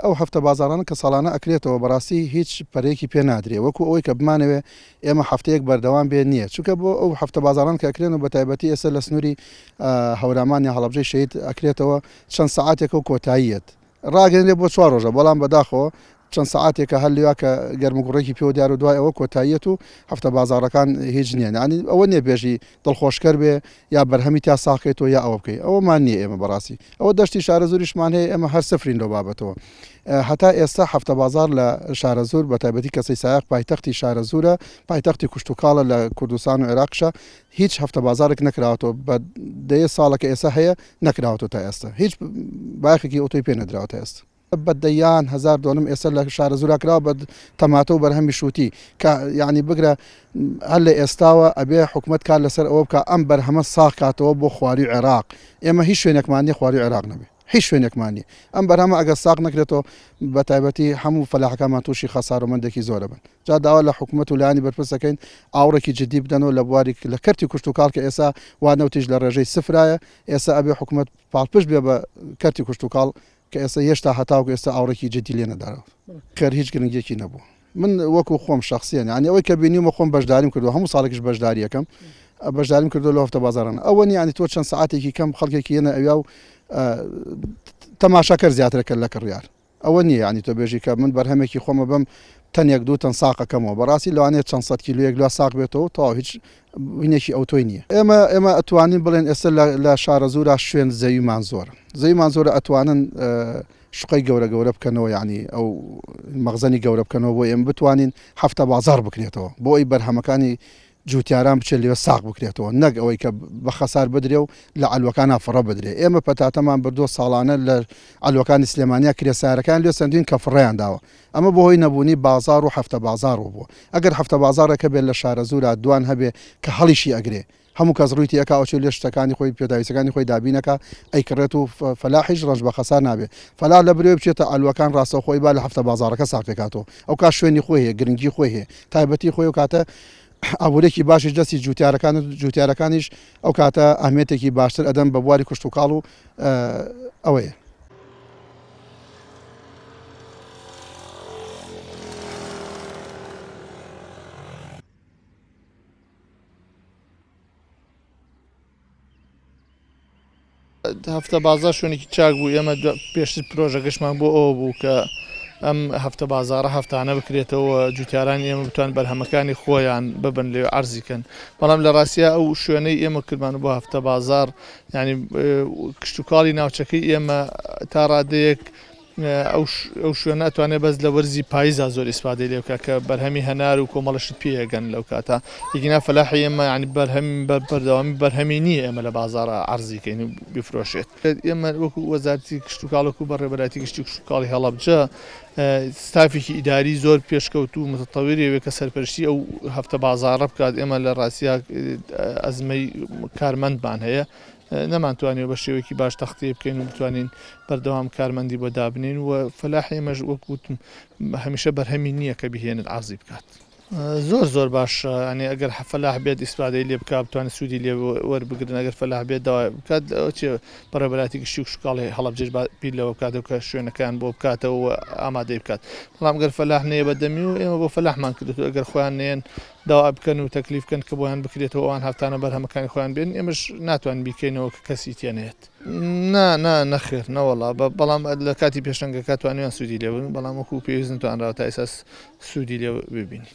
ئەو هەفتە بازاڕانە کە ساڵانە ئەکرێتەوە بەڕاستی هیچ پەرەیەکی پێ نادرێ وەکو ئەوەی کە بمانەوێ ئێمە هەفتەیەک بەردەوام بێ نییە چونکە بۆ ئەو هەفتە بازاڕان کە ئەکرێن و بەتایبەتی ئێستا لە سنووری هەورامان یا هەڵەبجەی شەهید ئەکرێتەوە چەند سەعاتێکە و کۆتاییەت ڕاگەنرێ بۆ چوار ڕۆژە بەڵام بەداخەوە چەند سەعاتێکە هەر لەویا کە گەرموگوڕێکی پێوە دیارە و دوای ئەوە کۆتاییەت و هەفتە بازاڕەکان هیچ نییە یانی ئەوە نییە بێژی دڵخۆشکەر بێ یا بەرهەمی تیا ساغ کەیتەوە یا ئەوە بکەی ئەوەمان نییە ئێمە بەڕاستی ئەوە دەشتی شارەزووریشمان هەیە ئێمە هەر سفرین لەو بابەتەوە هەتا ئێستا هەفتە بازاڕ لە شارەزوور بە تایبەتی کە سەیسایەق پایتەختی شارەزوورە پایتەختی کوشتوکاڵە لە کوردستان و عێراقشە هیچ هەفتە بازاڕێک نەکراوەتەوە بە دەیە ساڵە کە ئێستا هەیە نەکراوەتەوە تا ئێستا هیچ بایەخێکی ئەوتۆی پێ نەدراوە تا ئێستا. بە دەیان هەزار دۆنم ئێستا لە شارەزوورا کراوە بە تەماتە و بەرهەمی شووتی کە یانی بگرە هەر لە ئێستاوە ئەبێ حکومەت کار لەسەر ئەوە بکا ئەم بەرهەمە ساغ کاتەوە بۆ خواروی عێراق ئێمە هیچ شوێنێکمان نیە خواروی عێراق نەبێ هیچ شوێنێکمان نیە ئەم بەرهەمە ئەگەر ساغ نەکرێتەوە بە تایبەتی هەموو فەلاحەکانمان تووشی خەسارۆمەندێکی زۆرە بن جا داوا لە حکومەت و لایەنی بەرپرس دەکەین ئاوڕێکی جدی بدەنەوە لە بواری لە کەرتی کشتوکاڵ کە ئێستا وا نەوتیش لە ڕێژەی سفرایە ئێستا ئەبێ حکومەت پاڵپشت بێ بە کەرتی کشتوکاڵ کە ئێستا هێشتا هەتاوەکو ئێستا ئاوڕێکی جدی لێ نەداوە. خێر هیچ گرنگیەکی نەبوو من وەکو خۆم شەخسیەن یانی ئەوەی کە بینیومە خۆم بەشداریم کردووە هەموو ساڵێکیش بەشداری ئەکەم بەشداریم کردووە لە هەفتە بازاڕانە ئەوە نیە یانی تۆ چەند سەعاتێکی کەم خەڵکێکی یەنە ئەویا و تەماشاکەر زیاترە کە لە کڕیار ئەوە نیە یانی تۆ بێژی کە من بەرهەمێکی خۆمە بەم تەنێک دوو تەن ساق ئەکەمەوە بەڕاستی لەوانەیە چەند سەد کیلۆیەک لوا ساق بێتەوە تەواو هیچ هینێکی ئەوتۆی نییە. ئێمە ئێمە ئەتوانین بڵێن ئێستا لە لە شارەزوورا شوێن زەویمان زۆرە زەویمان زۆرە ئەتوانن شوقەی گەورە گەورە بکەنەوە یعنی ئەو مەخزەنی گەورە بکەنەوە بۆ ئێمە بتوانین هەفتە بازاڕ بکرێتەوە بۆ ئەوی بەرهەمەکانی جوتیاران بچێت لەوێ ساغ بکرێتەوە نەک ئەوەی کە بە خەسار بدرێ و لە عەلوەکانا فڕە بدرێ ئێمە پەتاتەمان بردووە ساڵانە لە عەلوەکانی سلێمانیا کرێ سارەکان لێ سەندوین کە فڕێیان داوە ئەمە بۆ هۆی نەبوونی بازاڕ و هەفتە بازاڕ بووە ئەگەر هەفتە بازاڕێک هەبێت لە شارەزوورا دوان هەبێ کە هەڵیشی ئەگرێ هەموو کەس ڕووی تێ ئەکا ئەچێ لێ شتەکانی خۆی پێداویستەکانی خۆی دابین ئەکا ئەیکڕێت و فەلاحیش ڕەنج بە خەسار نابێ فەلاح لە برێ بچێتە عەلوەکان ڕاستەوخۆ ئەیبا لە هەفتە بازاڕەکە ساغ پێکاتەوە ئەوکات شوێنی خۆی هەیە گرنگی خۆی هەیە تایبەتی خۆی ئەو کاتە ئابوورێکی باشیش دەستی جوتیارەکان و جوتیارەکانیش ئەو کاتە ئەهمیەتێکی باشتر ئەدەن بە بواری کشتوکاڵ و ئەوەیە. هەفتە بازار شوێنێکی چاک بوو ئێمە پێشتر پرۆژەکەشمان بۆ ئەوە بوو کە ئەم هەفتە بازارە هەفتانە بکرێتەوە جوتیارانی ئێمە بتوان بەرهەمەکانی خۆیان ببن لێ عەرزی کەن بەڵام لە ڕاستیا ئەو شوێنەی ئێمە کردمان بۆ هەفتە بازار یعنی کشتتوکاڵی ناوچەکەی ئێمە تا ڕادەیەک ئەو شوێنە ئەتوانێت بەس لە وەرزی پاییزا زۆر ئیسفادەی لێ بکات کە بەرهەمی هەنار و کۆمەڵە شت پێ ئەگەن لەو کاتە یەکینا فەلاحی ئێمە یانی بەرهەم بەردەوامی بەرهەمی نییە ئێمە لە بازاڕا عەرزی کەین و بیفرۆشێت. ئێمە وەکو وەزارەتی کشتوکاڵ وەکو بەڕێوەبەرایەتی گشتی کشتوکاڵی هەڵەبجە ستافێکی ئیداری زۆر پێشکەوتوو و متطوری ئەوێ کە سەرپەرشتی ئەو هەفتە بازاڕە بکات ئێمە لە ڕاستیا ئەزمەی کارمەندمان هەیە نەمانتوانیوە بە شێوەیەکی باش تەختیە بکەین و بتوانین بەردەوام کارمەندی بۆ دابنێین و فەلاح ئێمەش وەک وتم هەمیشە بەرهەمی نییە کە بهێنێت عەرزی بکات. زۆر زۆر باشە یانی ئەگەر فەلاح بێت ئیسفادەی لێ بکات بتوانێت سوودی لێ وەربگرن ئەگەر فەلاح بێت داوای بکات ئەوە چیە بەڕێوەبەرایەتی گشتی و کشتوکاڵی هەڵەبجەش با بیر لەوە بکاتەوە کە شوێنەکەیان بۆ بکاتەوە و ئامادەی بکات بەڵام گەر فەلاح نەیە بە دەمی و ئێمە بۆ فەلاحمان کردووە ئەگەر خۆیان نەیەن داوا بکەن و تەکلیف بکەن کە بۆیان بکرێتەوە ئەوان هەفتانە بەرهەمەکانی خۆیان بێنن ئێمەش ناتوانین بیکەینەوە کە کەسی تێ نەیەت. نا نا نەخێر نەوەڵا بەڵام لە کاتی پێشەنگەکە توانیان سوودی لێ ببینن بەڵام وەکو پێویست نەتوانراوە تا ئێستا سوودی لێ ببینین.